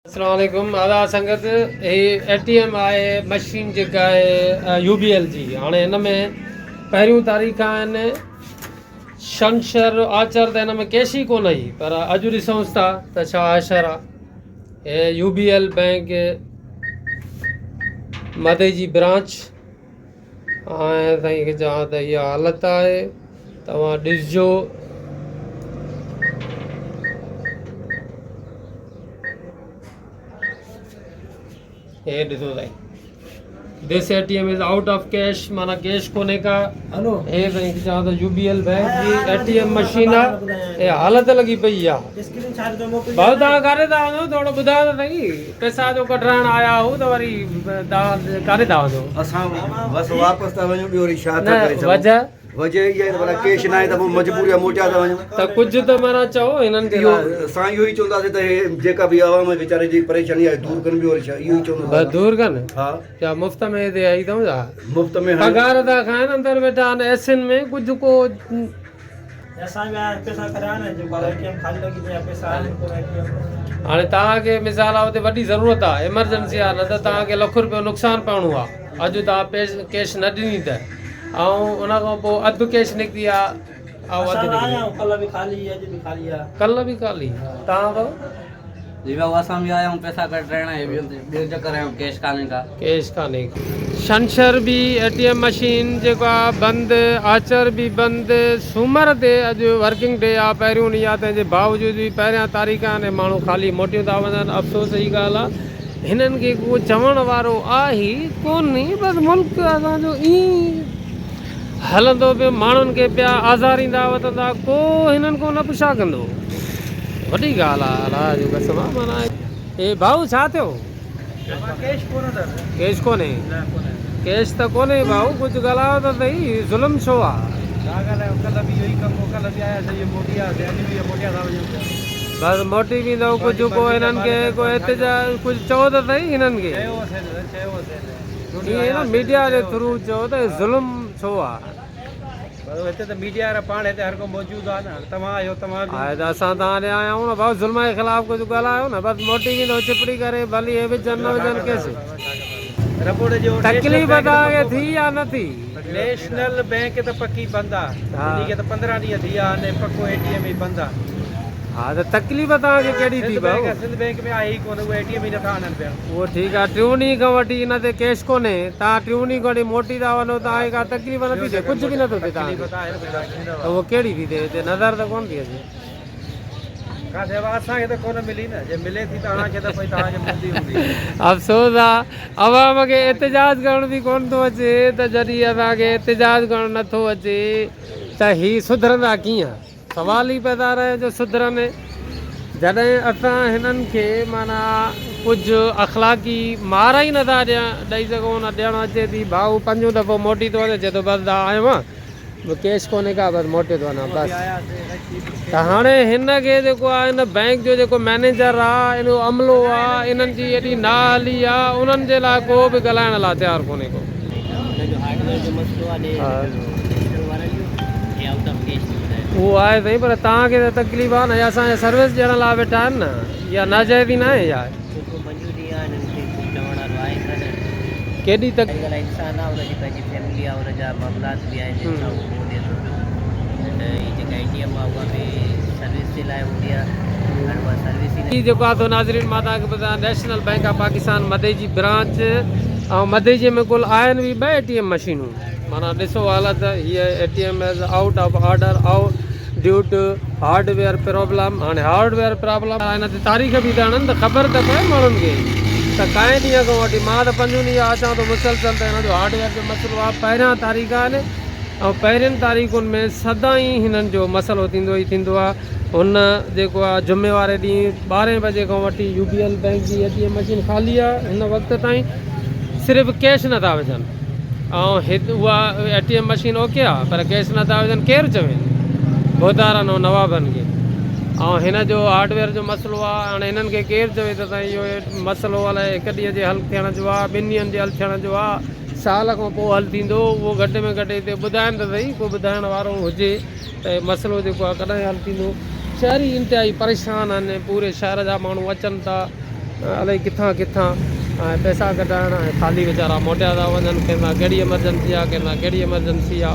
السلام عليڪم ادا سنگت هي اي ٽي ايم آهي مشين جيڪا آهي يو بي ايل جي هاڻي هن ۾ پهريون تاريخ آهن شنشر آچر ته هن ۾ ڪيش ئي ڪونه هئي پر اڄ ڏسونس ٿا ته ڇا حشر آ هي يو بي ايل بينڪ مدي جي برانچ ۽ سائين کي چوان ته اها حالت آهي توهان ڏسجو. هي ڏسو سائين this A T M is out of cash معنيٰ ڪيش ڪونهي ڪا هلو هي سائين کي چوان ته يو بي ايل بينڪ جي اي ٽي ايم مشين آ هي حالت لڳي پئي آ ڀائو توهان ڪاڏي ٿا وڃو ٿورو ٻڌايو ته سائين پئسا جو ڪڍرائڻ آيا هو ته وري توهان ڪاڏي ٿا وڃو؟ اسان بس واپس ٿا وڃون ٻيو وري ڇا ٿا ڪري سگهون. وجه؟ وجه اها آهي ته ڀلا ڪيش ناهي ته پوء مجبوري آهي موٽيا ٿا وڃون. ته ڪجهه ته معنيٰ چئو هنن جي لاء. اهو اسان اهو ئي چونداسين ته هي جيڪا به عوام ويچاري جي پريشاني آهي دور ڪن ٻيو وري ڇا اهو ئي چونداسين. بس دور ڪن؟ ها. ڇا مفت ۾ هتي آئي اٿئون ڇا؟ مفت ۾ هاڻي. پگهار ٿا کائن اندر ويٺا آهن ايسين ۾ ڪجهه ڪو. هاڻي توهان کي مثال آ اتي وڏي ضرورت آ ايمرجنسي آ نه ته توهان کي لک روپيو نقصان پوڻو آ اڄ توهان پيش ڪيش نه ڏني ته ۽ ان کان پوء اڌ ڪيش نڪتي آ ۽ اڌ نڪري ڪلهه به خالي توهان به جي ڀائو اسان به آيا آهيون پئسا ڪڍرائڻ ۽ ٻيو چڪر آيا آهيون ڪيش ڪانهي ڪا. ڪيش ڪانهي ڪا. ڇنڇر به اي ٽي ايم مشين جيڪو آ بند آچر به بند سومر تي اڄ ورڪنگ ڊي آ پهريون ڏينهن آ تنهن جي باوجود به پهريان تاريخ آهن ۽ ماڻهو خالي موٽيون ٿا وڃن افسوس جي ڳالهه آ هنن کي ڪو چوڻ وارو آهي ڪونهي بس ملڪ اسان جو ائين ئي هلندو پيو ماڻهن کي پيا آزاريندا وتندا ڪو هنن کان نه پڇا ڪندو وڏي ڳالهه آ الله جو قسم آ معنيٰ اي ڀائو ڇا ٿيو ڪيش ڪونهي ڪيش ته ڪونهي ڀائو ڪجهه ڳالهايو ته سهي ظلم ڇو آ بس موٽي ويندو ڪجهه ڪو هنن کي ڪو احتجاج ڪجهه چئو ته سهي هنن کي ائين نه ميڊيا جي ٿرو چئو ته ظلم ڇو آ. هتي ته ميڊيا وارا پاڻ هتي هر ڪو موجود آ نه توهان آهيو توهان به. آهي ته اسان توهان ڏي آيا آهيون نه ڀائو ظلم جي خلاف ڪجهه ڳالهايو نه بس موٽي ويندو چپڙي ڪري ڀلي هي وجهن نه وجهن ڪيس تڪليف توهان کي ٿي يا نه ٿي. نيشنل بينڪ ته پڪي بند آ انهي کي ته 15 ڏينهن ٿي ويا آهن پڪو اي ٽي ايم ئي بند آ. ها ته تڪليف توهان کي ڪهڙي ٿي ڀائو. سنڌ بينڪ ۾ آهي ئي ڪونه اهي اي ٽي ايم ئي نٿا آڻن پيا. اهو ٺيڪ آ ٽيون ڏينهن کان وٺي ان تي ڪيش ڪونهي توهان ٽيون ڏينهن کان وٺي موٽي ٿا وڃو توهان کي ڪا تڪليف نٿي ٿئي ڪجهه به نٿو ٿئي توهان کي ته اهو ڪهڙي ٿي ٿئي هتي نظر ته ڪونه ٿي اچي. افسوس آ عوام کي احتجاج ڪرڻ به ڪونه ٿو اچي ته جڏهن اسان کي احتجاج ڪرڻ نٿو اچي ته هي سڌرندا ڪيئن. سوال ئي پيدا رهيو جو سڌرن جڏهن اسان هنن کي معنيٰ ڪجهه اخلاقي مار ئي نٿا ڏئي سگهون نه ڏيڻ اچي ٿي ڀائو پنجون دفعو موٽي ٿو وڃي چئي ٿو بس دا آيو آهيان ڪيش ڪونهي ڪا بس موٽيو ٿو وڃان بس ته هاڻي هن کي جيڪو آهي هن بئنڪ جو جيڪو مئنيجر آهي ان جو عملو آهي انهن جي ايڏي نااهلي آهي انهن جي لاء ڪو به ڳالهائڻ لاء تيار ڪونهي ڪو. اهو آهي سائين پر توهان کي ته تڪليف آهي نه اسان کي سروس ڏيڻ لاء ويٺا آهن نه اها ناجائزي نه آهي يار. ڪيڏي تڪ. هي جيڪو آهي سو ناظرين مان توهان کي ٻڌايان national bank of Pakistan Madeji branch ۽ Madeji ۾ ڪل آهن به ٻه اي ٽي ايم مشينون معنيٰ ڏسو حالت هي A T M is out of order out due to hardware problem هاڻي هارڊ ويئر پرابلم هن تي تاريخ به ته هڻن ته خبر ته پئي ماڻهن کي ته ڪائين ڏينهن کان وٺي مان ته پنجون ڏينهن اچان ٿو مسلسل ته هن جو هارڊ ويئر جو مسئلو آهي پهريان تاريخ آهن ۽ پهرين تاريخن ۾ سدائين هنن جو مسئلو ٿيندو ئي ٿيندو آهي هن جيڪو آهي جمعي واري ڏينهن ٻارهين بجي کان وٺي يو بي ايل بئنڪ جي اي ٽي ايم مشين خالي آهي هن وقت تائين صرف ڪيش نٿا وجهن ۽ هت اها اي ٽي ايم مشين اوڪي آهي پر ڪيش نٿا وجهن ڪير چوين ڀوتارن ۽ نوابن کي ۽ هن جو هارڊويئر جو مسئلو آهي هاڻي هنن کي ڪير چوي ته سائين اهو مسئلو الائي هڪ ڏينهن جي حل ٿيڻ جو آهي ٻن ڏينهن جي حل ٿيڻ جو آهي سال کان پوء حل ٿيندو اهو گهٽ ۾ گهٽ هتي ٻڌائن ته سهي ڪو ٻڌائڻ وارو هجي ته هي مسئلو جيڪو آهي ڪڏهن حل ٿيندو شهري انتهائي پريشان آهن پوري شهر جا ماڻهو اچن ٿا الائي ڪٿان ڪٿان ۽ پئسا ڪڍائڻ ۽ خالي ويچارا موٽيا ٿا وڃن ڪنهن سان ڪهڙي ايمرجنسي آ ڪنهن سان ڪهڙي ايمرجنسي آ.